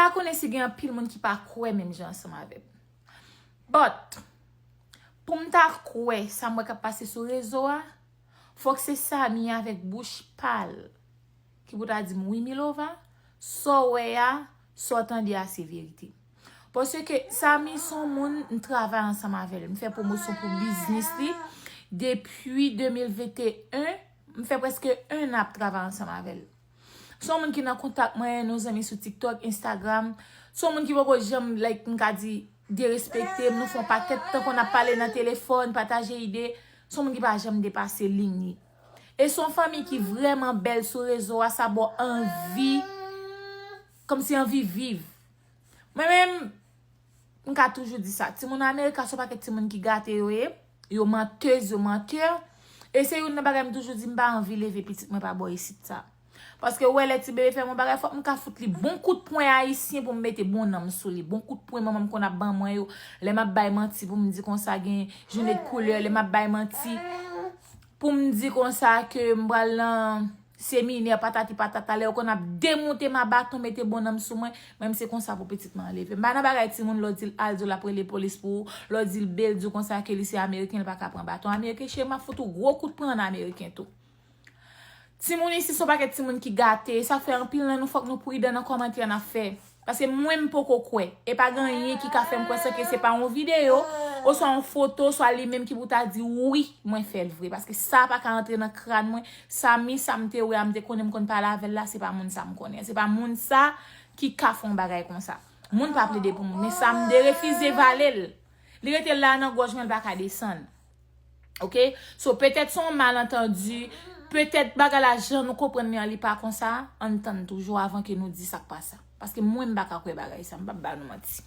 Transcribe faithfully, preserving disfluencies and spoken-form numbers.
Pa konnen si gen anpil moun ki pa kwè menm jan ansanm avè m. But, pou m ta kwè sa m wè k ap pase sou rezo a, fòk se Samy avèk bouch pa l ki pou ta di m, "Wi, Milova, sa w wè a, sa w tande a, se verite." Paske Samy se yon moun m travay ansanm avè l, m fè pwomosyon pou biznis li depi de mil venteyen, m fè prèske en an ap travay ansanm avè l. Se yon moun ki nan kontak mwen, nou zanmi sou TikTok, Instagram. Se yon moun ki poko janm, like, m ka di, derespekte m. Nou fè yon pakèt tan ke n ap pale nan telefòn, pataje ide. Se yon moun ki pa janm depase liy li. E se yon fanmi ki vrèman bèl sou rezo a, sa ba w anvi, kòmsi anvi viv. Mwen menm, m ka toujou di sa. Timoun Amerika se yon pakèt timoun ki gate yo ye. Yo mantèz, yo mantè. E se youn nan bagay m toujou di, m pa anvi leve pitit mwen pa bò isit sa. Paske ou wè lè ti bebe fè m yon bagay, fòk m ka fout li bon kout pwen ayisyen pou m mete bon nanm sou li. Bon kout pwen manman m konn ap ban mwen yo. Lè m ap bay manti pou m di konsa gen jounen de koulè, lè m ap bay manti pou m di konsa ke m pral nan seminè, patati patata, lè yo konn ap demoute m a baton, mete bon nanm sou mwen, menm se konsa pou pitit mwen an leve. M pa nan bagay timoun, lè w di l al di w l ap rele polis pou ou, lè w di l bel di w konsa ke li se ameriken, li pa ka pran baton ameriken, cheri, m ap fout ou gwo kout pwen an ameriken tou. Timoun isi se yon pakèt timoun ki gate, sa k fè anpil nan nou fòk nou pridan nan kòmantè n ap fè. Paske mwen m poko kwè. E pa gen anyen ki ka fè m kwè san ke se pa yon videyo, oswa yon foto, oswa li menm ki pou ta di wi, mwen fè l vre. Paske sa pa ka antre nan kràn mwen. Samy, sa m te wè a, m te konnen m konn pale avè l la, se pa moun sa m konnen. Se pa moun sa ki ka fè yon bagay konsa. Moun pa plede pou moun. Men sa m derefize vale l. Li rete la nan gòj mwen, l pa ka desann. Ok? So, petèt se yon malantandi, petèt bagay la jan nou konprann li an, li pa konsa, ann tann toujou avan ke nou di sa k pa sa. Paske mwen, m pa ka kwè bagay sa, m p ap ba nou manti.